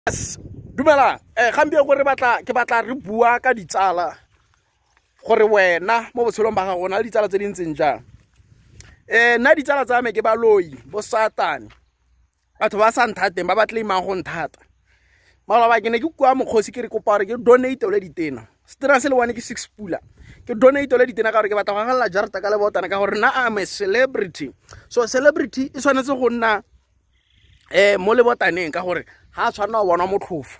Yes, dumela. Gompieno gore batla ke batla re bua ka ditsala, gore wena mo botshelong ba gago o na le ditsala tse di ntseng jang. Nna ditsala tsa me ke baloi, bo satane, batho ba sa nthateng, ba ba claimang go nthata. Maloba ke ne ke kua mokgosi, ke re kopa gore ke donate le ditena. Setena se le one ke 6 pula. Ke donate le ditena ka gore ke batla go agelela jarata ka lebotana, ka gore nna I'm a celebrity. So celebrity e tshwanetse go nna mo lebotaneng, ka gore ga a tshwanela go bonwa motlhofo.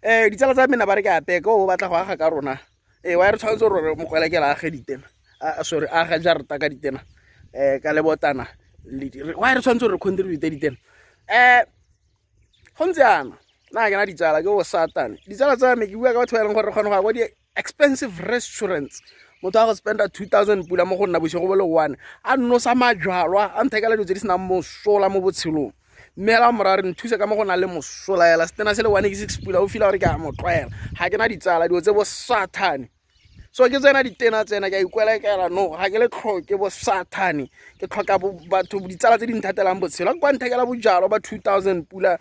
Ditsala tsa mena ba re ke apeke o batla go aga ka rona. Wa re tshwanetse gore mokwelekela age ditena, sorry, aga jarata ka ditena, ka lebotana. Wa re tshwanetse gore re contribute ditena. Go ntse yana, nna ke na ditsala ke bo satane. Ditsala tsa me, ke bua ka batho ba e leng gore re kgona go ya kwa di-expensive restaurants. Motho a go spenda 2000 pula mo go nna bosigo bo le one, a nosa majalwa, a nthekela dilo tse di senang mosola mo botshelong, mme hela morago re nthuse ka mo go nang le mosola hela. Setena se le one ke 6 pula, o feel gore ke a mo tlwaela. Ga ke na ditsala, dilo tse bo sathane. So ke tsena ditena tsena, ke a ikwelekela. No, ga ke le tlhoke bo sathane, ke tlhoka batho, ditsala tse di nthatelang botshelo. Kwa nthekela bojalwa ba 2000 pula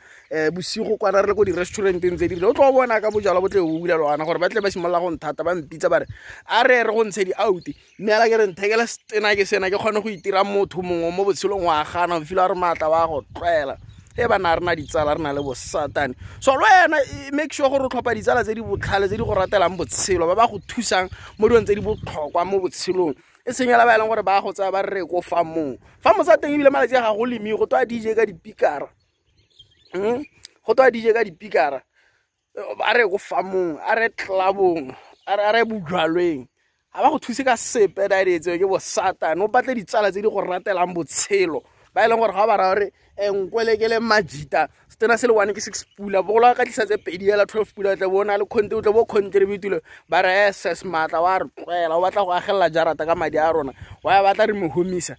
bosigo kwana re le ko di-restauranteng tse di rile, o tlo bona ka bojalwa bo tle bo bula lwana gore ba tle ba simolola go nthata, ba mpitsa ba re a re re go ntshe di-out. Mme hela ke re nthekele setena ke sena, ke kgone go itira motho mongwe mo botshelong. Wa gana, o feel re maatla wa go tlwaela. E bana, re na ditsala, re na le bosatane. So le wena make sure gore o tlhopha ditsala tse di botlhale, tse di go ratelang botshelo, ba ba go thusang mo dilong tse di botlhokwa mo botshelong, e seng hela ba e leng gore ba go tsaya ba re ko fa mong fa motsa teng. Ebile malatsi a ga go lemiwe, go twa DJ ka dipikara, Go twa DJ ka dipikara, a re ko farmong, a re clubong, a re bojalweng. Ga ba go thuse ka sepe. Daedetse ke bo satane. O batle ditsala tse di go ratelang botshelo, ba e leng gore ga ba raya gore nkwelekele majita, setena se le one ke 6 pula, bogolo ka tlisa tse pedi hela, 12 pula, tle bo na le conte, o tle bo contributile. Ba re ss maatla wa re tlwaela, o batla go agelela jarata ka madi a rona, wa batla re mo homisa.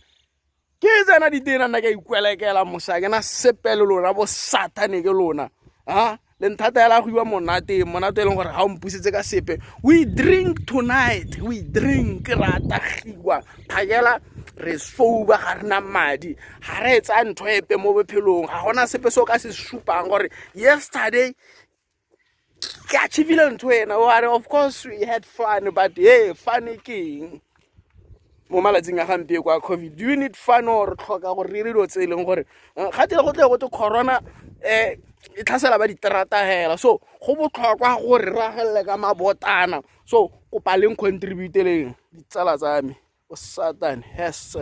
Ke tsena ditena, nna ke a ikwelekela mosa, ke na sepe le lona bo satane. Ke lona a le nthata hela go iwa monate, monate e leng gore ga o mpusetse ka sepe. We drink tonight, we drink, ra tagiwa phakela, re soba, ga rena madi, ga re etsa ntho epe mo bophelong. Ga gona sepe se o ka se supang gore yesterday ke achievile ntho ena. Wa re of course we had fun, but hey, fun ke eng mo malatsing a gampieno kwa COVID? Do you need fun or tlhoka gore re dire dilo tse e leng gore ga tle go tle go te corona e tlhasela ba diterata hela? So go botlhokwa gore re agelele ka mabotana. So kopa leng contributeleng, ditsala tsa me, o satane. Yes.